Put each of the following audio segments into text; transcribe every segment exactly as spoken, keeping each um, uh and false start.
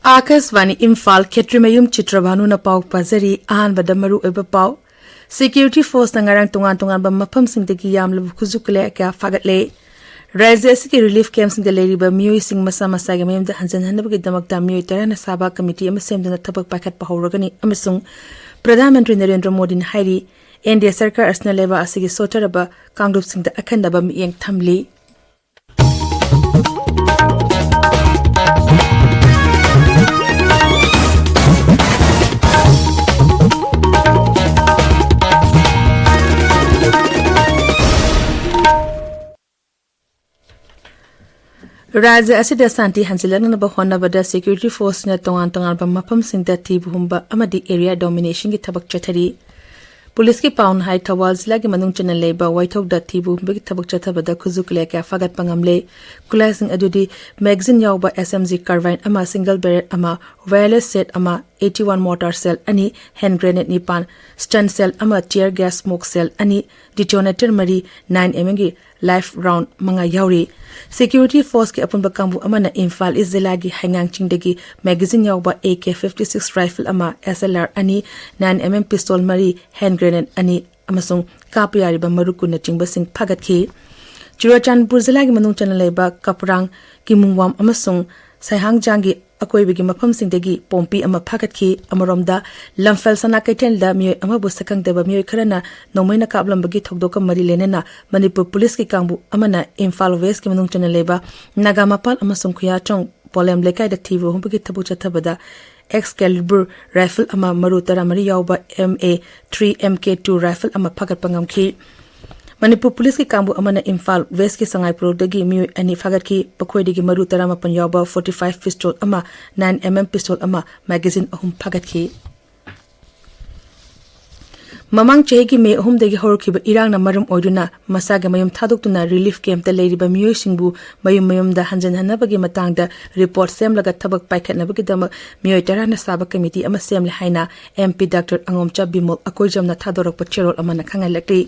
ꯑꯥꯀꯥꯁꯕꯥꯅꯤ ꯏꯝꯐꯥꯜ, ꯈꯦꯇ꯭ꯔꯤꯃꯌꯨꯝ ꯆꯤꯇ꯭ꯔꯚꯥꯅꯨꯅ ꯄꯥꯎ ꯄꯥꯖꯔꯤ꯫ ꯑꯍꯥꯟꯕꯗ ꯃꯔꯨ ꯑꯣꯏꯕ ꯄꯥꯎ꯫ ꯁꯦꯀ꯭ꯌꯨꯔꯤꯇꯤ ꯐꯣꯔꯁꯅ ꯉꯔꯥꯡ ꯇꯣꯉꯥꯟ ꯇꯣꯉꯥꯟꯕ ꯃꯐꯝꯁꯤꯡꯗꯒꯤ ꯌꯥꯝꯂꯕ ꯈꯨꯠꯁꯨ ꯈꯨꯠꯂꯥꯏ ꯀꯌꯥ ꯐꯥꯒꯠꯂꯦ꯫ ꯔꯥꯖ꯭ꯌ ꯑꯁꯤꯒꯤ ꯔꯤꯂꯤꯐ ꯀꯦꯝꯞꯁꯤꯡꯗ ꯂꯩꯔꯤꯕ ꯃꯤꯑꯣꯏꯁꯤꯡ ꯃꯁꯥ ꯃꯁꯥꯒꯤ ꯃꯌꯨꯝꯗ ꯍꯟꯖꯤꯟꯍꯟꯅꯕꯒꯤꯗꯃꯛꯇ ꯃꯤꯑꯣꯏ ꯇꯔꯥꯅ ꯁꯥꯕ ꯀꯃꯤꯇꯤ ꯑꯃ ꯁꯦꯝꯗꯨꯅ ꯊꯕꯛ ꯄꯥꯏꯈꯠꯄ ꯍꯧꯔꯒꯅꯤ ꯑꯃꯁꯨꯡ ꯄ꯭ꯔꯙꯥꯟ ꯃꯟꯇ꯭ꯔꯤ ꯅꯔꯦꯟꯗ꯭ꯔ ꯃꯣꯗꯤꯅ ꯍꯥꯏꯔꯤ, ꯑꯦꯟ ꯗꯤ ꯑꯦ ꯁꯔꯀꯥꯔ ꯑꯁꯤꯅ ꯂꯩꯕꯥꯛ ꯑꯁꯤꯒꯤ ꯁꯣꯠꯊꯔꯕ ꯀꯥꯡꯂꯨꯞꯁꯤꯡꯗ ꯑꯈꯟꯅꯕ ꯃꯤꯠꯌꯦꯡ ꯊꯝꯂꯤ꯫ ꯔꯥꯖ꯭ꯌ ꯑꯁꯤꯗ ꯁꯥꯟꯇꯤ ꯍꯟꯖꯤꯜꯂꯛꯅꯕ ꯍꯣꯠꯅꯕꯗ ꯁꯦꯀ꯭ꯌꯨꯔꯤꯇꯤ ꯐꯣꯔꯁꯅ ꯇꯣꯉꯥꯟ ꯇꯣꯉꯥꯟꯕ ꯃꯐꯝꯁꯤꯡꯗ ꯊꯤꯕ ꯍꯨꯝꯕ ꯑꯃꯗꯤ ꯑꯦꯔꯤꯌꯥ ꯗꯣꯃꯤꯅꯦꯁꯟꯒꯤ ꯊꯕꯛ ꯆꯠꯊꯔꯤ꯫ ꯄꯨꯂꯤꯁꯀꯤ ꯄꯥꯎꯅ ꯍꯥꯏ, ꯊꯧꯕꯥꯜ ꯖꯤꯂꯥꯒꯤ ꯃꯅꯨꯡ ꯆꯟꯅ ꯂꯩꯕ ꯋꯥꯏꯊꯧꯗ ꯊꯤꯕ ꯍꯨꯝꯕꯒꯤ ꯊꯕꯛ ꯆꯠꯊꯕꯗ ꯈꯨꯠꯁꯨ ꯈꯨꯠꯂꯥꯏ ꯀꯌꯥ ꯐꯥꯒꯠꯄ ꯉꯝꯂꯦ꯫ ꯈꯨꯠꯂꯥꯏꯁꯤꯡ ꯑꯗꯨꯗꯤ ꯃꯦꯒꯥꯖꯤꯟ ꯌꯥꯎꯕ ꯑꯦꯁ ꯑꯦꯝ ꯖꯤ ꯀꯥꯔꯕꯥꯏꯟ ꯑꯃ, ꯁꯤꯡꯒꯜ ꯕꯦꯔꯦꯠ ꯑꯃ, ꯋꯥꯌꯔꯂꯦꯁ ꯁꯦꯠ ꯑꯃ, ꯑꯩꯠꯇꯤ ꯋꯥꯟ ꯃꯣꯔꯇꯥꯔ ꯁꯦꯜ ꯑꯅꯤ, ꯍꯦꯟ ꯒ꯭ꯔꯦꯅꯦꯗ ꯅꯤꯄꯥꯟ, ꯁ꯭ꯇꯟ ꯁꯦꯜ ꯑꯃ, ꯇꯤꯌꯔ ꯒ꯭ꯌꯥꯁ ꯁ꯭ꯃꯣꯛ ꯁꯦꯜ ꯑꯅꯤ, ꯗꯤꯇꯣꯅꯦꯇꯔ ꯃꯔꯤ, ꯅꯥꯏꯟ ꯑꯦꯝ ꯑꯦꯝꯒꯤ ꯂꯥꯏꯐ ꯔꯥꯎꯟ ꯃꯉꯥ ꯌꯥꯎꯔꯤ꯫ ꯁꯦꯀ꯭ꯌꯨꯔꯤꯇꯤ ꯐꯣꯔꯁꯀꯤ ꯑꯄꯨꯟꯕ ꯀꯥꯡꯕꯨ ꯑꯃꯅ ꯏꯝꯐꯥꯜ ꯏꯁ ꯖꯤꯂꯥꯒꯤ ꯍꯩꯉꯥꯡ ꯆꯤꯡꯗꯒꯤ ꯃꯦꯒꯥꯖꯤꯟ ꯌꯥꯎꯕ A K fifty six rifle ꯑꯃ, ꯑꯦꯁ ꯑꯦꯜ ꯑꯥꯔ ꯑꯅꯤ, ꯅꯥꯏꯟ ꯑꯦꯝ ꯑꯦꯝ ꯄꯤꯁꯇꯣꯜ ꯃꯔꯤ, ꯍꯦꯟ ꯒ꯭ꯔꯦꯅꯦꯗ ꯑꯅꯤ ꯑꯃꯁꯨꯡ ꯀꯥꯞꯄ ꯌꯥꯔꯤꯕ ꯃꯔꯨ ꯀꯨꯟꯅꯆꯤꯡꯕꯁꯤꯡ ꯐꯥꯒꯠꯈꯤ꯫ ꯆꯨꯔꯆꯥꯟꯄꯨꯔ ꯖꯤꯂꯥꯒꯤ ꯃꯅꯨꯡ ꯆꯟꯅ ꯂꯩꯕ ꯀꯄ꯭ꯔꯥꯡ, ꯀꯤꯃꯨꯡꯋꯥꯝ ꯑꯃꯁꯨꯡ ꯁꯩꯍꯥꯡꯖꯥꯡꯒꯤ ꯑꯀꯣꯏꯕꯒꯤ ꯃꯐꯝꯁꯤꯡꯗꯒꯤ ꯄꯣꯝꯄꯤ ꯑꯃ ꯐꯥꯒꯠꯈꯤ꯫ ꯑꯃꯔꯣꯝꯗ, ꯂꯝꯐꯦꯜ ꯁꯅꯥ ꯀꯩꯊꯦꯜꯗ ꯃꯤꯑꯣꯏ ꯑꯃꯕꯨ ꯁꯛꯈꯪꯗꯕ ꯃꯤꯑꯣꯏ ꯈꯔꯅ ꯅꯣꯡꯃꯩꯅ ꯀꯥꯞꯂꯝꯕꯒꯤ ꯊꯧꯗꯣꯛꯀ ꯃꯔꯤ ꯂꯩꯅꯅ ꯃꯅꯤꯄꯨꯔ ꯄꯨꯂꯤꯁꯀꯤ ꯀꯥꯡꯕꯨ ꯑꯃꯅ ꯏꯝꯐꯥꯜ ꯋꯦꯁꯀꯤ ꯃꯅꯨꯡ ꯆꯟꯅ ꯂꯩꯕ ꯅꯥꯒꯥꯃꯄꯥꯜ ꯑꯃꯁꯨꯡ ꯈꯨꯌꯥꯆꯣꯡ ꯄꯣꯂꯦꯝ ꯂꯩꯀꯥꯏꯗ ꯊꯤꯕ ꯍꯨꯝꯕꯒꯤ ꯊꯕꯛ ꯆꯠꯊꯕꯗ ꯑꯦꯛꯁꯀꯦꯂꯤꯕꯔ ꯔꯥꯏꯐꯜ ꯑꯃ, ꯃꯔꯨ ꯇꯔꯥꯃꯔꯤ ꯌꯥꯎꯕ M A three M K two rifle ꯑꯃ ꯐꯥꯒꯠꯄ ꯉꯝꯈꯤ꯫ ꯃꯅꯤꯄꯨꯔ ꯄꯨꯂꯤꯁꯀꯤ ꯀꯥꯡꯕꯨ ꯑꯃꯅ ꯏꯝꯐꯥꯜ ꯋꯦꯁꯀꯤ ꯁꯉꯥꯏꯄ꯭ꯔꯧꯗꯒꯤ ꯃꯤꯑꯣꯏ ꯑꯅꯤ ꯐꯥꯒꯠꯈꯤ꯫ ꯃꯈꯣꯏꯗꯒꯤ ꯃꯔꯨ ꯇꯔꯥꯃꯥꯄꯟ ꯌꯥꯎꯕ ꯐꯣꯔꯇꯤ ꯐꯥꯏꯚ ꯄꯤꯁꯇꯣꯜ ꯑꯃ, ꯅꯥꯏꯟ ꯑꯦꯝ ꯑꯦꯝ ꯄꯤꯁꯇꯣꯜ ꯑꯃ, ꯃꯦꯒꯥꯖꯤꯟ ꯑꯍꯨꯝ ꯐꯥꯒꯠꯈꯤ꯫ ꯃꯃꯥꯡ ꯆꯍꯤꯒꯤ ꯃꯦ ꯑꯍꯨꯝꯗꯒꯤ ꯍꯧꯔꯛꯈꯤꯕ ꯏꯔꯥꯡꯅ ꯃꯔꯝ ꯑꯣꯏꯗꯨꯅ ꯃꯁꯥꯒꯤ ꯃꯌꯨꯝ ꯊꯥꯗꯣꯛꯇꯨꯅ ꯔꯤꯂꯤꯐ ꯀꯦꯝꯞꯇ ꯂꯩꯔꯤꯕ ꯃꯤꯑꯣꯏꯁꯤꯡꯕꯨ ꯃꯌꯨꯝ ꯃꯌꯨꯝꯗ ꯍꯟꯖꯤꯟꯍꯟꯅꯕꯒꯤ ꯃꯇꯥꯡꯗ ꯔꯤꯄꯣꯔꯠ ꯁꯦꯝꯂꯒ ꯊꯕꯛ ꯄꯥꯏꯈꯠꯅꯕꯒꯤꯗꯃꯛ ꯃꯤꯑꯣꯏ ꯇꯔꯥꯅ ꯁꯥꯕ ꯀꯃꯤꯇꯤ ꯑꯃ ꯁꯦꯝꯂꯦ ꯍꯥꯏꯅ ꯑꯦꯝ ꯄꯤ ꯗꯥꯛꯇꯔ ꯑꯉꯣꯝꯆꯥ ꯕꯤꯃꯣꯜ ꯑꯀꯣꯏꯖꯝꯅ ꯊꯥꯗꯣꯔꯛꯄ ꯆꯦꯔꯣꯜ ꯑꯃꯅ ꯈꯪꯍꯜꯂꯛꯂꯤ꯫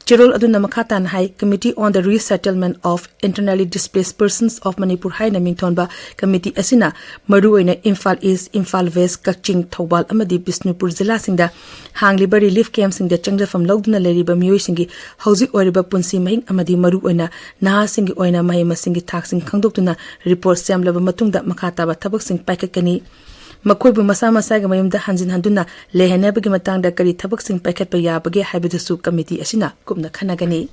ꯆꯦꯔꯣꯜ ꯑꯗꯨꯅ ꯃꯈꯥ ꯇꯥꯅ ꯍꯥꯏ, Committee on the Resettlement of Internally Displaced Persons of Manipur ꯍꯥꯏꯅ ꯃꯤꯡꯊꯣꯟꯕ ꯀꯃꯤꯇꯤ ꯑꯁꯤꯅ ꯃꯔꯨꯑꯣꯏꯅ ꯏꯝꯐꯥꯜ ꯏꯁ, ꯏꯝꯐꯥꯜ ꯋꯦꯁ, ꯀꯛꯆꯤꯡ, ꯊꯧꯕꯥꯜ ꯑꯃꯗꯤ ꯕꯤꯁꯅꯨꯄꯨꯔ ꯖꯤꯂꯥꯁꯤꯡꯗ ꯍꯥꯡꯂꯤꯕ ꯔꯤꯂꯤꯐ ꯀꯦꯝꯞꯁꯤꯡꯗ ꯆꯪꯖꯐꯝ ꯂꯧꯗꯨꯅ ꯂꯩꯔꯤꯕ ꯃꯤꯑꯣꯏꯁꯤꯡꯒꯤ ꯍꯧꯖꯤꯛ ꯑꯣꯏꯔꯤꯕ ꯄꯨꯟꯁꯤ ꯃꯍꯤꯡ ꯑꯃꯗꯤ ꯃꯔꯨꯑꯣꯏꯅ ꯅꯍꯥꯁꯤꯡꯒꯤ ꯑꯣꯏꯅ ꯃꯍꯩ ꯃꯁꯤꯡꯒꯤ ꯊꯥꯛꯁꯤꯡ ꯈꯪꯗꯣꯛꯇꯨꯅ ꯔꯤꯄꯣꯔꯠ ꯁꯦꯝꯂꯕ ꯃꯇꯨꯡꯗ ꯃꯈꯥ ꯇꯥꯕ ꯊꯕꯛꯁꯤꯡ ꯄꯥꯏꯈꯠꯀꯅꯤ꯫ ꯃꯈꯣꯏꯕꯨ ꯃꯁꯥ ꯃꯁꯥꯒꯤ ꯃꯌꯨꯝꯗ ꯍꯟꯖꯤꯟ ꯍꯟꯗꯨꯅ ꯂꯩꯍꯟꯅꯕꯒꯤ ꯃꯇꯥꯡꯗ ꯀꯔꯤ ꯊꯕꯛꯁꯤꯡ ꯄꯥꯏꯈꯠꯄ ꯌꯥꯕꯒꯦ ꯍꯥꯏꯕꯗꯨꯁꯨ ꯀꯃꯤꯇꯤ ꯑꯁꯤꯅ ꯀꯨꯞꯅ ꯈꯟꯅꯒꯅꯤ꯫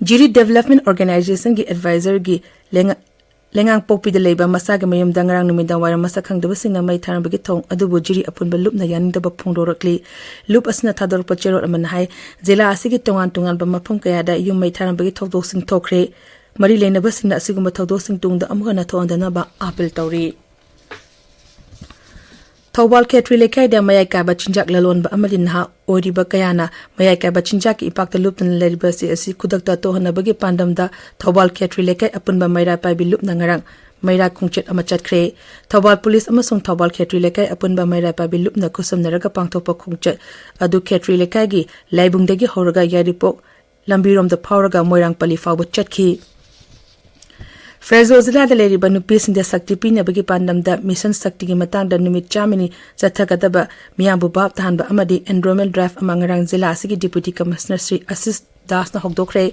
ꯖꯤꯔꯤ Development Organization ꯒꯤ advisor ꯒꯤ ꯂꯩꯉ-, ꯂꯩꯉꯥꯡꯄꯣꯛꯄꯤꯗ ꯂꯩꯕ ꯃꯁꯥꯒꯤ ꯃꯌꯨꯝꯗ ꯉꯔꯥꯡ ꯅꯨꯃꯤꯗꯥꯡ ꯋꯥꯏꯔꯝ ꯃꯁꯛ ꯈꯪꯗꯕꯁꯤꯡꯅ ꯃꯩ ꯊꯥꯔꯝꯕꯒꯤ ꯊꯧꯑꯣꯡ ꯑꯗꯨꯕꯨ ꯖꯤꯔꯤ ꯑꯄꯨꯟꯕ ꯂꯨꯞꯅ ꯌꯥꯅꯤꯡꯗꯕ ꯐꯣꯡꯗꯣꯔꯛꯂꯤ꯫ ꯂꯨꯞ ꯑꯁꯤꯅ ꯊꯥꯗꯣꯔꯛꯄ ꯆꯦꯔꯣꯜ ꯑꯃꯅ ꯍꯥꯏ, ꯖꯤꯂꯥ ꯑꯁꯤꯒꯤ ꯇꯣꯉꯥꯟ ꯇꯣꯉꯥꯟꯕ ꯃꯐꯝ ꯀꯌꯥꯗ ꯌꯨꯝ ꯃꯩ ꯊꯥꯔꯝꯕꯒꯤ ꯊꯧꯗꯣꯛꯁꯤꯡ ꯊꯣꯛꯈ꯭ꯔꯦ꯫ ꯃꯔꯤ ꯂꯩꯅꯕꯁꯤꯡꯅ ꯑꯁꯤꯒꯨꯝꯕ ꯊꯧꯗꯣꯛꯁꯤꯡ ꯇꯨꯡꯗ ꯑꯃꯨꯛ ꯍꯟꯅ ꯊꯣꯛꯍꯟꯗꯅꯕ ꯑꯥꯄꯤꯜ ꯇꯧꯔꯤ꯫ ꯊꯧꯕꯥꯜ ꯈꯦꯇ꯭ꯔꯤ ꯂꯩꯀꯥꯏꯗ ꯃꯌꯥꯏ ꯀꯥꯏꯕ ꯆꯤꯟꯖꯥꯛ ꯂꯂꯣꯟꯕ ꯑꯃꯗꯤ ꯅꯍꯥ ꯑꯣꯏꯔꯤꯕ ꯀꯌꯥꯅ ꯃꯌꯥꯏ ꯀꯥꯏꯕ ꯆꯤꯟꯖꯥꯛꯀꯤ ꯏꯄꯥꯛꯇ ꯂꯨꯞꯇꯨꯅ ꯂꯩꯔꯤꯕ ꯑꯁꯤ, ꯑꯁꯤ ꯈꯨꯗꯛꯇ ꯇꯣꯛꯍꯟꯅꯕꯒꯤ ꯄꯥꯟꯗꯝꯗ ꯊꯧꯕꯥꯜ ꯈꯦꯇ꯭ꯔꯤ ꯂꯩꯀꯥꯏ ꯑꯄꯨꯟꯕ ꯃꯩꯔꯥ ꯄꯥꯏꯕꯤ ꯂꯨꯞꯅ ꯉꯔꯥꯡ ꯃꯩꯔꯥ ꯈꯣꯡꯆꯠ ꯑꯃ ꯆꯠꯈ꯭ꯔꯦ꯫ ꯊꯧꯕꯥꯜ ꯄꯨꯂꯤꯁ ꯑꯃꯁꯨꯡ ꯊꯧꯕꯥꯜ ꯈꯦꯇ꯭ꯔꯤ ꯂꯩꯀꯥꯏ ꯑꯄꯨꯟꯕ ꯃꯩꯔꯥ ꯄꯥꯏꯕꯤ ꯂꯨꯞꯅ ꯈꯨꯠꯁꯝꯅꯔꯒ ꯄꯥꯡꯊꯣꯛꯄ ꯈꯣꯡꯆꯠ ꯑꯗꯨ ꯈꯦꯇ꯭ꯔꯤ ꯂꯩꯀꯥꯏꯒꯤ ꯂꯥꯏꯕꯨꯡꯗꯒꯤ ꯍꯧꯔꯒ ꯌꯥꯏꯔꯤꯄꯣꯛ ꯂꯝꯕꯤꯔꯣꯝꯗ ꯐꯥꯎꯔꯒ ꯃꯣꯏꯔꯥꯡ ꯄꯜꯂꯤ ꯐꯥꯎꯕ ꯆꯠꯈꯤ꯫ ꯐ꯭ꯔꯦꯖꯣ ꯖꯤꯂꯥꯗ ꯂꯩꯔꯤꯕ ꯅꯨꯄꯤꯁꯤꯡꯗ ꯁꯛꯇꯤ ꯄꯤꯅꯕꯒꯤ ꯄꯥꯟꯗꯝꯗ ꯃꯤꯁꯟ ꯁꯛꯇꯤꯒꯤ ꯃꯇꯥꯡꯗ ꯅꯨꯃꯤꯠ ꯆꯥꯝꯃꯅꯤ ꯆꯠꯊꯒꯗꯕ ꯃꯤꯌꯥꯝꯕꯨ ꯚꯥꯞ ꯇꯥꯍꯟꯕ ꯑꯃꯗꯤ enrollment drive ꯑꯃ ꯉꯔꯥꯡ ꯖꯤꯂꯥ ꯑꯁꯤꯒꯤ Deputy Commissioner ꯁ꯭ꯔꯤ ꯑꯁꯤꯁ ꯗꯥꯁꯅ ꯍꯧꯗꯣꯛꯈ꯭ꯔꯦ꯫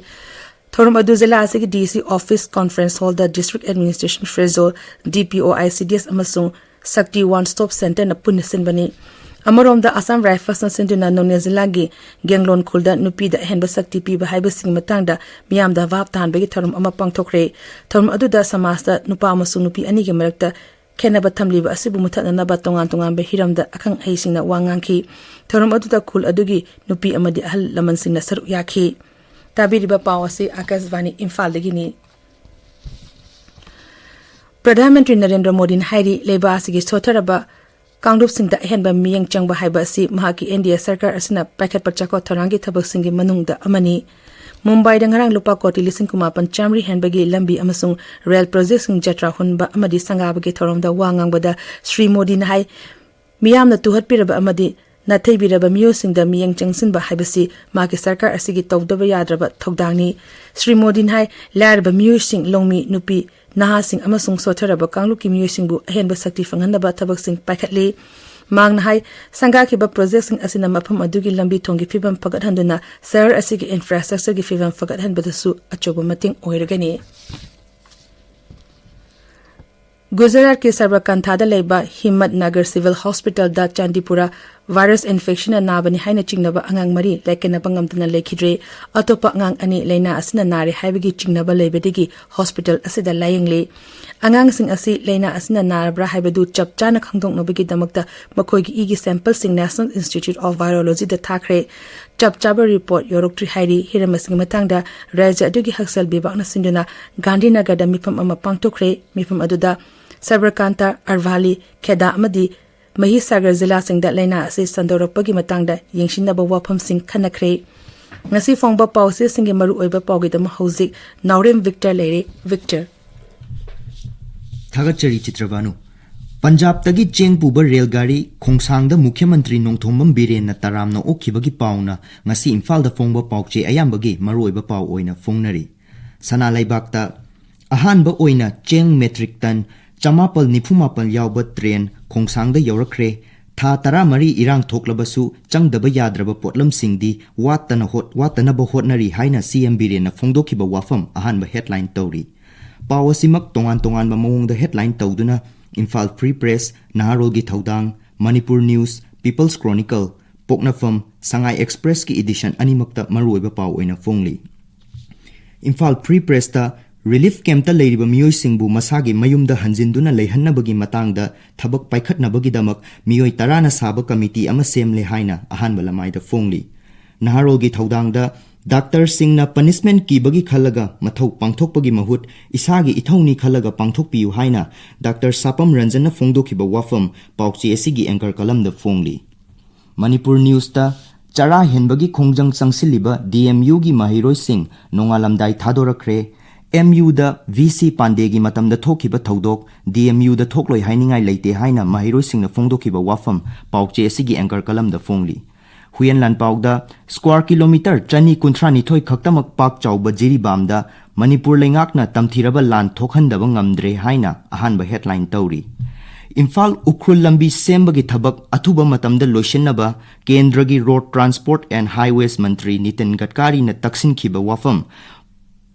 ꯊꯧꯔꯝ ꯑꯗꯨ ꯖꯤꯂꯥ ꯑꯁꯤꯒꯤ DC office conference hall ꯗ District Administration ꯐ꯭ꯔꯦꯖꯣ, DPO ICDS ꯑꯃꯁꯨꯡ ꯁꯛꯇꯤ One Stop Centre ꯅ ꯄꯨꯟꯅ ꯁꯤꯟꯕꯅꯤ꯫ ꯑꯃꯔꯣꯝꯗ, ꯑꯁꯥꯝ ꯔꯥꯏꯐꯜꯁꯅ ꯁꯤꯟꯗꯨꯅ ꯅꯣꯅꯦ ꯖꯤꯂꯥꯒꯤ ꯒꯦꯡꯂꯣꯟ ꯈꯨꯜꯗ ꯅꯨꯄꯤꯗ ꯑꯍꯦꯟꯕ ꯁꯛꯇꯤ ꯄꯤꯕ ꯍꯥꯏꯕꯁꯤꯒꯤ ꯃꯇꯥꯡꯗ ꯃꯤꯌꯥꯝꯗ ꯚꯥꯞ ꯇꯥꯍꯟꯕꯒꯤ ꯊꯧꯔꯝ ꯑꯃ ꯄꯥꯡꯊꯣꯛꯈ꯭ꯔꯦ꯫ ꯊꯧꯔꯝ ꯑꯗꯨꯗ ꯁꯃꯥꯖꯇ ꯅꯨꯄꯥ ꯑꯃꯁꯨꯡ ꯅꯨꯄꯤ ꯑꯅꯤꯒꯤ ꯃꯔꯛꯇ ꯈꯦꯠꯅꯕ ꯊꯝꯂꯤꯕ ꯑꯁꯤꯕꯨ ꯃꯨꯊꯠꯅꯅꯕ ꯇꯣꯉꯥꯟ ꯇꯣꯉꯥꯟꯕ ꯍꯤꯔꯝꯗ ꯑꯈꯪ ꯑꯍꯩꯁꯤꯡꯅ ꯋꯥ ꯉꯥꯡꯈꯤ꯫ ꯊꯧꯔꯝ ꯑꯗꯨꯗ ꯈꯨꯜ ꯑꯗꯨꯒꯤ ꯅꯨꯄꯤ ꯑꯃꯗꯤ ꯑꯍꯜ ꯂꯃꯟꯁꯤꯡꯅ ꯁꯔꯨꯛ ꯌꯥꯈꯤ꯫ ꯇꯥꯕꯤꯔꯤꯕ ꯄꯥꯎ ꯑꯁꯤ ꯑꯥꯀꯥꯁꯕꯥꯅꯤ ꯏꯝꯐꯥꯜꯗꯒꯤꯅꯤ꯫ ꯄ꯭ꯔꯙꯥꯟ ꯃꯟꯇ꯭ꯔꯤ ꯅꯔꯦꯟꯗ꯭ꯔ ꯃꯣꯗꯤꯅ ꯍꯥꯏꯔꯤ, ꯂꯩꯕꯥꯛ ꯑꯁꯤꯒꯤ ꯁꯣꯠꯊꯔꯕ ꯀꯥꯡꯂꯨꯞꯁꯤꯡꯗ ꯑꯍꯦꯟꯕ ꯃꯤꯠꯌꯦꯡ ꯆꯪꯕ ꯍꯥꯏꯕ ꯑꯁꯤ ꯃꯍꯥꯛꯀꯤ NDA ꯁꯔꯀꯥꯔ ꯑꯁꯤꯅ ꯄꯥꯏꯈꯠꯄ ꯆꯥꯎꯈꯠ ꯊꯧꯔꯥꯡꯒꯤ ꯊꯕꯛꯁꯤꯡꯒꯤ ꯃꯅꯨꯡꯗ ꯑꯃꯅꯤ꯫ ꯃꯨꯝꯕꯥꯏꯗ ꯉꯔꯥꯡ ꯂꯨꯄꯥ ꯀꯣꯇꯤ ꯂꯤꯁꯤꯡ ꯀꯨꯟꯃꯥꯄꯟ ꯆꯥꯃꯔꯤ ꯍꯦꯟꯕꯒꯤ ꯂꯝꯕꯤ ꯑꯃꯁꯨꯡ ꯔꯦꯜ ꯄ꯭ꯔꯣꯖꯦꯛꯁꯤꯡ ꯖꯇ꯭ꯔꯥ ꯍꯨꯟꯕ ꯑꯃꯗꯤ ꯁꯪꯒꯥꯕꯒꯤ ꯊꯧꯔꯝꯗ ꯋꯥ ꯉꯥꯡꯕꯗ ꯁ꯭ꯔꯤ ꯃꯣꯗꯤꯅ ꯍꯥꯏ, ꯃꯤꯌꯥꯝꯅ ꯇꯨꯍꯠꯄꯤꯔꯕ ꯑꯃꯗꯤ ꯅꯥꯊꯩꯕꯤꯔꯕ ꯃꯤꯑꯣꯏꯁꯤꯡꯗ ꯃꯤꯠꯌꯦꯡ ꯆꯪꯁꯤꯟꯕ ꯍꯥꯏꯕꯁꯤ ꯃꯥꯒꯤ ꯁꯔꯀꯥꯔ ꯑꯁꯤꯒꯤ ꯇꯧꯗꯕ ꯌꯥꯗ꯭ꯔꯕ ꯊꯧꯗꯥꯡꯅꯤ꯫ ꯁ꯭ꯔꯤ ꯃꯣꯗꯤꯅ ꯍꯥꯏ, ꯂꯥꯏꯔꯕ ꯃꯤꯑꯣꯏꯁꯤꯡ, ꯂꯧꯃꯤ, ꯅꯨꯄꯤ, ꯅꯍꯥꯁꯤꯡ ꯑꯃꯁꯨꯡ ꯁꯣꯠꯊꯔꯕ ꯀꯥꯡꯂꯨꯞꯀꯤ ꯃꯤꯑꯣꯏꯁꯤꯡꯕꯨ ꯑꯍꯦꯟꯕ ꯁꯛꯇꯤ ꯐꯪꯍꯟꯅꯕ ꯊꯕꯛꯁꯤꯡ ꯄꯥꯏꯈꯠꯂꯤ꯫ ꯃꯍꯥꯛꯅ ꯍꯥꯏ, ꯁꯪꯒꯥꯈꯤꯕ ꯄ꯭ꯔꯣꯖꯦꯛꯁꯤꯡ ꯑꯁꯤꯅ ꯃꯐꯝ ꯑꯗꯨꯒꯤ ꯂꯝꯕꯤ ꯊꯣꯡꯒꯤ ꯐꯤꯕꯝ ꯐꯒꯠꯍꯟꯗꯨꯅ ꯁꯍꯔ ꯑꯁꯤꯒꯤ ꯏꯟꯐ꯭ꯔꯥꯁ꯭ꯇ꯭ꯔꯛꯆꯔꯒꯤ ꯐꯤꯕꯝ ꯐꯒꯠꯍꯟꯕꯗꯁꯨ ꯑꯆꯧꯕ ꯃꯇꯦꯡ ꯑꯣꯏꯔꯒꯅꯤ꯫ ꯒꯨꯖꯔꯥꯠꯀꯤ ꯁꯕꯔꯀꯥꯟꯊꯥꯗ ꯂꯩꯕ ꯍꯤꯝꯃꯠ ꯅꯒꯔ ꯁꯤꯚꯤꯜ ꯍꯣꯁꯄꯤꯇꯥꯜꯗ ꯆꯥꯟꯗꯤꯄꯨꯔꯥ ꯚꯥꯏꯔꯁ ꯏꯟꯐꯦꯛꯁꯟꯅ ꯅꯥꯕꯅꯤ ꯍꯥꯏꯅ ꯆꯤꯡꯅꯕ ꯑꯉꯥꯡ ꯃꯔꯤ ꯂꯥꯏꯀꯠꯅꯕ ꯉꯝꯗꯅ ꯂꯩꯈꯤꯗ꯭ꯔꯦ꯫ ꯑꯇꯣꯞꯄ ꯑꯉꯥꯡ ꯑꯅꯤ ꯂꯥꯏꯅꯥ ꯑꯁꯤꯅ ꯅꯥꯔꯦ ꯍꯥꯏꯕꯒꯤ ꯆꯤꯡꯅꯕ ꯂꯩꯕꯗꯒꯤ ꯍꯣꯁꯄꯤꯇꯥꯜ ꯑꯁꯤꯗ ꯂꯥꯌꯦꯡꯂꯤ꯫ ꯑꯉꯥꯡꯁꯤꯡ ꯑꯁꯤ ꯂꯥꯏꯅꯥ ꯑꯁꯤꯅ ꯅꯥꯔꯕ꯭ꯔꯥ ꯍꯥꯏꯕꯗꯨ ꯆꯞ ꯆꯥꯅ ꯈꯪꯗꯣꯛꯅꯕꯒꯤꯗꯃꯛꯇ ꯃꯈꯣꯏꯒꯤ ꯏꯒꯤ ꯁꯦꯝꯄꯜꯁꯤꯡ National Institute of Virologyꯗ ꯊꯥꯈ꯭ꯔꯦ꯫ ꯆꯞ ꯆꯥꯕ ꯔꯤꯄꯣꯔꯠ ꯌꯧꯔꯛꯇ꯭ꯔꯤ ꯍꯥꯏꯔꯤ꯫ ꯍꯤꯔꯝ ꯑꯁꯤꯒꯤ ꯃꯇꯥꯡꯗ ꯔꯥꯖ꯭ꯌ ꯑꯗꯨꯒꯤ ꯍꯛꯁꯦꯜ ꯕꯤꯚꯥꯒꯅ ꯁꯤꯟꯗꯨꯅ ꯒꯥꯟꯙꯤꯅꯒꯔꯗ ꯃꯤꯐꯝ ꯑꯃ ꯄꯥꯡꯊꯣꯛꯈ꯭ꯔꯦ꯫ ꯃꯤꯐꯝ ꯑꯗꯨꯗ ꯁꯕꯔꯀꯥꯟꯇ, ꯑꯔꯚꯥꯂꯤ, ꯈꯦꯗꯥ ꯑꯃꯗꯤ ꯃꯍꯤꯁꯥꯒꯔ ꯖꯤꯂꯥꯁꯤꯡꯗ ꯂꯥꯏꯅꯥ ꯑꯁꯤ ꯁꯟꯗꯣꯔꯛꯄꯒꯤ ꯃꯇꯥꯡꯗ ꯌꯦꯡꯁꯤꯟꯅꯕ ꯋꯥꯐꯝꯁꯤꯡ ꯈꯟꯅꯈ꯭ꯔꯦ꯫ ꯉꯁꯤ ꯐꯣꯡꯕ ꯄꯥꯎꯆꯦꯁꯤꯡꯒꯤ ꯃꯔꯨꯑꯣꯏꯕ ꯄꯥꯎꯒꯤꯗꯃꯛ ꯍꯧꯖꯤꯛ ꯅꯥꯎꯔꯦꯝ ꯚꯤꯛꯇꯔ ꯂꯩꯔꯦ꯫ ꯚꯤꯛꯇꯔ꯫ ꯊꯥꯒꯠꯆꯔꯤ ꯆꯤꯇ꯭ꯔꯚꯥꯅꯨ꯫ ꯄꯟꯖꯥꯕꯇꯒꯤ ꯆꯦꯡ ꯄꯨꯕ ꯔꯦꯜ ꯒꯥꯔꯤ ꯈꯣꯡꯁꯥꯡꯗ ꯃꯨꯈ꯭ꯌ ꯃꯟꯇ꯭ꯔꯤ ꯅꯣꯡꯊꯣꯝꯕꯝ ꯕꯤꯔꯦꯟꯅ ꯇꯔꯥꯝꯅ ꯑꯣꯛꯈꯤꯕꯒꯤ ꯄꯥꯎꯅ ꯉꯁꯤ ꯏꯝꯐꯥꯜꯗ ꯐꯣꯡꯕ ꯄꯥꯎꯆꯦ ꯑꯌꯥꯝꯕꯒꯤ ꯃꯔꯨꯑꯣꯏꯕ ꯄꯥꯎ ꯑꯣꯏꯅ ꯐꯣꯡꯅꯔꯤ꯫ ꯁꯅꯥ ꯂꯩꯕꯥꯛꯇ ꯑꯍꯥꯟꯕ ꯑꯣꯏꯅ ꯆꯦꯡ ꯃꯦꯇ꯭ꯔꯤꯛ ꯇꯟ ꯆꯃꯥꯄꯜ ꯅꯤꯐꯨ ꯃꯥꯄꯜ ꯌꯥꯎꯕ ꯇ꯭ꯔꯦꯟ ꯈꯣꯡꯁꯥꯡꯗ ꯌꯧꯔꯛꯈ꯭ꯔꯦ꯫ ꯊꯥ ꯇꯔꯥꯃꯔꯤ ꯏꯔꯥꯡ ꯊꯣꯛꯂꯕꯁꯨ ꯆꯪꯗꯕ ꯌꯥꯗ꯭ꯔꯕ ꯄꯣꯠꯂꯝꯁꯤꯡꯗꯤ ꯋꯥꯠꯇꯅ ꯍꯣꯠ-, ꯋꯥꯠꯇꯅꯕ ꯍꯣꯠꯅꯔꯤ ꯍꯥꯏꯅ ꯁꯤ ꯑꯦꯝ ꯕꯤꯔꯦꯟꯅ ꯐꯣꯡꯗꯣꯛꯈꯤꯕ ꯋꯥꯐꯝ ꯑꯍꯥꯟꯕ ꯍꯦꯗꯂꯥꯏꯟ ꯇꯧꯔꯤ꯫ ꯄꯥꯎ ꯑꯁꯤꯃꯛ ꯇꯣꯉꯥꯟ ꯇꯣꯉꯥꯟꯕ ꯃꯑꯣꯡꯗ ꯍꯦꯗꯂꯥꯏꯟ ꯇꯧꯗꯨꯅ ꯏꯝꯐꯥꯜ ꯐ꯭ꯔꯤ ꯄ꯭ꯔꯦꯁ, ꯅꯍꯥꯔꯣꯜꯒꯤ ꯊꯧꯗꯥꯡ, ꯃꯅꯤꯄꯨꯔ ꯅ꯭ꯌꯨꯁ, ꯄꯤꯄꯜꯁ ꯀ꯭ꯔꯣꯅꯤꯀꯜ, ꯄꯣꯛꯅꯐꯝ, ꯁꯉꯥꯏ ꯑꯦꯛꯁꯄ꯭ꯔꯦꯁꯀꯤ ꯏꯗꯤꯁꯟ ꯑꯅꯤꯃꯛꯇ ꯃꯔꯨꯑꯣꯏꯕ ꯄꯥꯎ ꯑꯣꯏꯅ ꯐꯣꯡꯂꯤ꯫ ꯏꯝꯐꯥꯜ ꯐ꯭ꯔꯤ ꯄ꯭ꯔꯦꯁꯇ ꯔꯤꯂꯤꯐ ꯀꯦꯝꯞꯇ ꯂꯩꯔꯤꯕ ꯃꯤꯑꯣꯏꯁꯤꯡꯕꯨ ꯃꯁꯥꯒꯤ ꯃꯌꯨꯝꯗ ꯍꯟꯖꯤꯟꯗꯨꯅ ꯂꯩꯍꯟꯅꯕꯒꯤ ꯃꯇꯥꯡꯗ ꯊꯕꯛ ꯄꯥꯏꯈꯠꯅꯕꯒꯤꯗꯃꯛ ꯃꯤꯑꯣꯏ ꯇꯔꯥꯅ ꯁꯥꯕ ꯀꯃꯤꯇꯤ ꯑꯃ ꯁꯦꯝꯂꯦ ꯍꯥꯏꯅ ꯑꯍꯥꯟꯕ ꯂꯃꯥꯏꯗ ꯐꯣꯡꯂꯤ꯫ ꯅꯍꯥꯔꯣꯜꯒꯤ ꯊꯧꯗꯥꯡꯗ ꯗꯥꯛꯇꯔꯁꯤꯡꯅ ꯄꯅꯤꯁꯃꯦꯟꯠ ꯀꯤꯕꯒꯤ ꯈꯜꯂꯒ ꯃꯊꯧ ꯄꯥꯡꯊꯣꯛꯄꯒꯤ ꯃꯍꯨꯠ ꯏꯁꯥꯒꯤ ꯏꯊꯧꯅꯤ ꯈꯜꯂꯒ ꯄꯥꯡꯊꯣꯛꯄꯤꯌꯨ ꯍꯥꯏꯅ ꯗꯥꯛꯇꯔ ꯁꯥꯄꯝ ꯔꯟꯖꯟꯅ ꯐꯣꯡꯗꯣꯛꯈꯤꯕ ꯋꯥꯐꯝ ꯄꯥꯎꯆꯦ ꯑꯁꯤꯒꯤ ꯑꯦꯡꯀꯔ ꯀꯂꯝꯗ ꯐꯣꯡꯂꯤ꯫ ꯃꯅꯤꯄꯨꯔ ꯅ꯭ꯌꯨꯁꯇ ꯆꯔꯥ ꯍꯦꯟꯕꯒꯤ ꯈꯣꯡꯖꯪ ꯆꯪꯁꯤꯜꯂꯤꯕ ꯗꯤ ꯑꯦꯝ ꯌꯨꯒꯤ ꯃꯍꯩꯔꯣꯏꯁꯤꯡ ꯅꯣꯡꯉꯥꯜꯂꯝꯗꯥꯏ ꯊꯥꯗꯣꯔꯛꯈ꯭ꯔꯦ꯫ ꯑꯦꯝ ꯌꯨꯗ ꯚꯤ ꯁꯤ ꯄꯥꯟꯗꯦꯒꯤ ꯃꯇꯝꯗ ꯊꯣꯛꯈꯤꯕ ꯊꯧꯗꯣꯛ ꯗꯤ ꯑꯦꯝ ꯌꯨꯗ ꯊꯣꯛꯂꯣꯏ ꯍꯥꯏꯅꯤꯡꯉꯥꯏ ꯂꯩꯇꯦ ꯍꯥꯏꯅ ꯃꯍꯩꯔꯣꯏꯁꯤꯡꯅ ꯐꯣꯡꯗꯣꯛꯈꯤꯕ ꯋꯥꯐꯝ ꯄꯥꯎꯆꯦ ꯑꯁꯤꯒꯤ ꯑꯦꯡꯀꯔ ꯀꯂꯝꯗ ꯐꯣꯡꯂꯤ꯫ ꯍꯨꯌꯦꯟ ꯂꯥꯟꯄꯥꯎꯗ ꯁ꯭ꯀ꯭ꯋꯥꯔ ꯀꯤꯂꯣꯃꯤꯇꯔ ꯆꯅꯤ ꯀꯨꯟꯊ꯭ꯔꯥ ꯅꯤꯊꯣꯏ ꯈꯛꯇꯃꯛ ꯄꯥꯛ ꯆꯥꯎꯕ ꯖꯤꯔꯤꯕꯥꯝꯗ ꯃꯅꯤꯄꯨꯔ ꯂꯩꯉꯥꯛꯅ ꯇꯝꯊꯤꯔꯕ ꯂꯥꯟ ꯊꯣꯛꯍꯟꯗꯕ ꯉꯝꯗ꯭ꯔꯦ ꯍꯥꯏꯅ ꯑꯍꯥꯟꯕ ꯍꯦꯗꯂꯥꯏꯟ ꯇꯧꯔꯤ꯫ ꯏꯝꯐꯥꯜ ꯎꯈ꯭ꯔꯨꯜ ꯂꯝꯕꯤ ꯁꯦꯝꯕꯒꯤ ꯊꯕꯛ ꯑꯊꯨꯕ ꯃꯇꯝꯗ ꯂꯣꯏꯁꯤꯟꯅꯕ ꯀꯦꯟꯗ꯭ꯔꯒꯤ ꯔꯣꯗ ꯇ꯭ꯔꯥꯟꯁꯄꯣꯔꯠ ꯑꯦꯟ ꯍꯥꯏꯋꯦꯁ ꯃꯟꯇ꯭ꯔꯤ ꯅꯤꯇꯤꯟ ꯒꯗꯀꯥꯔꯤꯅ ꯇꯛꯁꯤꯟꯈꯤꯕ ꯋꯥꯐꯝ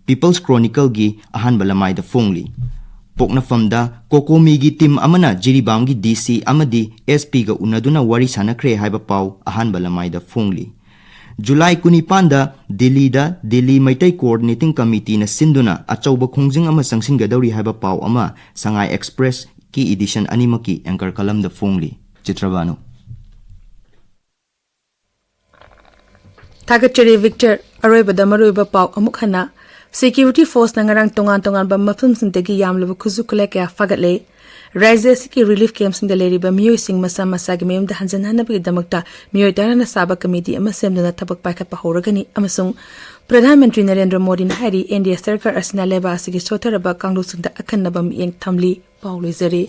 ꯄꯤꯄꯜꯁ ꯀ꯭ꯔꯣꯅꯤꯀꯜꯒꯤ ꯑꯍꯥꯟꯕ ꯂꯃꯥꯏꯗ ꯐꯣꯡꯂꯤ꯫ ꯄꯣꯛꯅꯐꯝꯗ ꯀꯣꯀꯣꯃꯤꯒꯤ ꯇꯤꯝ ꯑꯃꯅ ꯖꯤꯔꯤꯕꯥꯝꯒꯤ ꯗꯤ ꯁꯤ ꯑꯃꯗꯤ ꯑꯦꯁ ꯄꯤꯒ ꯎꯅꯗꯨꯅ ꯋꯥꯔꯤ ꯁꯥꯟꯅꯈ꯭ꯔꯦ ꯍꯥꯏꯕ ꯄꯥꯎ ꯑꯍꯥꯟꯕ ꯂꯃꯥꯏꯗ ꯐꯣꯡꯂꯤ꯫ ꯖꯨꯂꯥꯏ ꯀꯨꯟꯅꯤꯄꯥꯟꯗ ꯗꯤꯜꯂꯤꯗ ꯗꯤꯜꯂꯤ ꯃꯩꯇꯩ ꯀꯣꯑꯣꯔꯗꯤꯅꯦꯇꯤꯡ ꯀꯃꯤꯇꯤꯅ ꯁꯤꯟꯗꯨꯅ ꯑꯆꯧꯕ ꯈꯣꯡꯖꯪ ꯑꯃ ꯆꯪꯁꯤꯟꯒꯗꯧꯔꯤ ꯍꯥꯏꯕ ꯄꯥꯎ ꯑꯃ ꯁꯉꯥꯏ ꯑꯦꯛꯁꯄ꯭ꯔꯦꯁꯀꯤ ꯏꯗꯤꯁꯟ ꯑꯅꯤꯃꯛꯀꯤ ꯑꯦꯡꯀꯔ ꯀꯂꯝꯗ ꯐꯣꯡꯂꯤ꯫ ꯆꯤꯇ꯭ꯔꯕꯥꯅꯨ꯫ ꯊꯥꯒꯠꯆꯔꯤ ꯚꯤꯛꯇꯔ꯫ ꯑꯔꯣꯏꯕꯗ ꯃꯔꯨꯑꯣꯏꯕ ꯄꯥꯎ ꯑꯃꯨꯛ ꯍꯟꯅ꯫ ꯁꯦꯀ꯭ꯌꯨꯔꯤꯇꯤ ꯐꯣꯔꯁꯅ ꯉꯔꯥꯡ ꯇꯣꯉꯥꯟ ꯇꯣꯉꯥꯟꯕ ꯃꯐꯝꯁꯤꯡꯗꯒꯤ ꯌꯥꯝꯂꯕ ꯈꯨꯠꯁꯨ ꯈꯨꯠꯂꯥꯏ ꯀꯌꯥ ꯐꯥꯒꯠꯂꯦ꯫ ꯔꯥꯖ꯭ꯌ ꯑꯁꯤꯒꯤ ꯔꯤꯂꯤꯐ ꯀꯦꯝꯞꯁꯤꯡꯗ ꯂꯩꯔꯤꯕ ꯃꯤꯑꯣꯏꯁꯤꯡ ꯃꯁꯥ ꯃꯁꯥꯒꯤ ꯃꯌꯨꯝꯗ ꯍꯟꯖꯤꯟꯍꯟꯅꯕꯒꯤꯗꯃꯛꯇ ꯃꯤꯑꯣꯏ ꯇꯔꯥꯅ ꯁꯥꯕ ꯀꯃꯤꯇꯤ ꯑꯃ ꯁꯦꯝꯗꯨꯅ ꯊꯕꯛ ꯄꯥꯏꯈꯠꯄ ꯍꯧꯔꯒꯅꯤ ꯑꯃꯁꯨꯡ ꯄ꯭ꯔꯙꯥꯟ ꯃꯟꯇ꯭ꯔꯤ ꯅꯔꯦꯟꯗ꯭ꯔ ꯃꯣꯗꯤꯅ ꯍꯥꯏꯔꯤ, ꯑꯦꯟ ꯗꯤ ꯑꯦ ꯁꯔꯀꯥꯔ ꯑꯁꯤꯅ ꯂꯩꯕꯥꯛ ꯑꯁꯤꯒꯤ ꯁꯣꯠꯊꯔꯕ ꯀꯥꯡꯂꯨꯞꯁꯤꯡꯗ ꯑꯈꯟꯅꯕ ꯃꯤꯠꯌꯦꯡ ꯊꯝꯂꯤ꯫ ꯄꯥꯎ ꯂꯣꯏꯖꯔꯦ꯫